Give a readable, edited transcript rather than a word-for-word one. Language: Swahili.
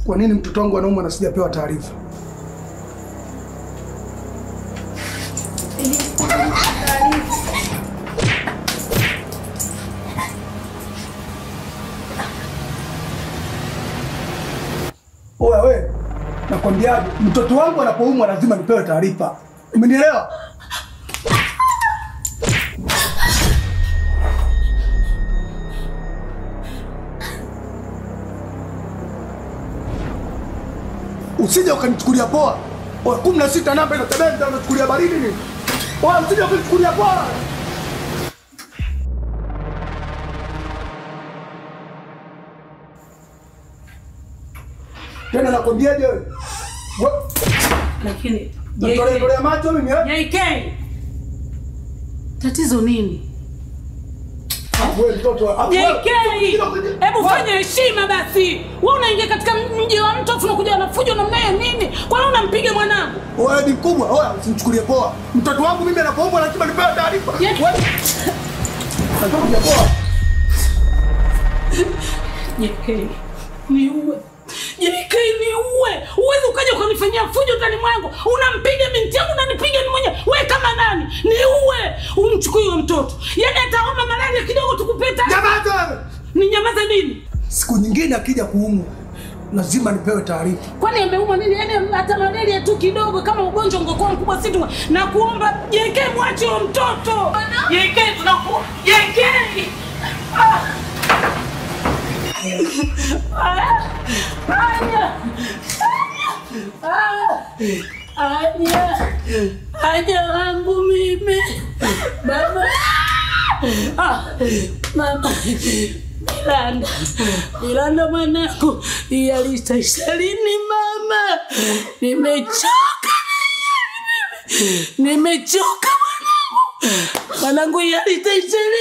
Kwa nini mtoto wangu anaumwa na sijapewa taarifa? Oya wewe, nakwambiaje, mtoto wangu anapoumwa lazima nipewe taarifa. Umenielewa? Usije ukanichukulia poa. Oya 16 namba inatembea, unachukulia baridi nini? Oya usije ukanichukulia poa. Tena nakwambiaje wewe? Lakini natolea macho mimi eh? JK. Tatizo nini? Wewe mtoto JK. Hebu fanya heshima basi. Wewe unaingia katika mji wa mtu afu unakuja na fujo na mnaye nini? Kwa nini unampiga mwanangu? Wewe ni mkubwa, oya usinichukulie poa. Mtoto wangu mimi anapoomba lazima nipewe taarifa. Wewe unanichukulia poa. JK. Niue. JK niue. Uwezi ukaja ukanifanyia fujo ndani mwangu. Unampiga binti yangu unanipiga mimi mwenyewe. Wewe kama nani? Niue. Umchukue huyo mtoto. Yaani ataoma malaria kidogo tukupeta. Nyamaza. Ni nyamaza nini? Siku nyingine akija kuumwa lazima nipewe taarifa. Kwani ameumwa nini? Yaani hata malaria tu kidogo, kama ugonjwa ungekuwa mkubwa si tu. Na kuomba JK mwache huyo mtoto. JK tunaku JK. Ah. Anya! Anya! Anya wangu mimi. Mama. Ah, mama. Milanda. Milanda mwanangu. Yalitaisha lini mama? Nimechoka mimi. Nimechoka mwanangu. Mwanangu yalitaisha lini?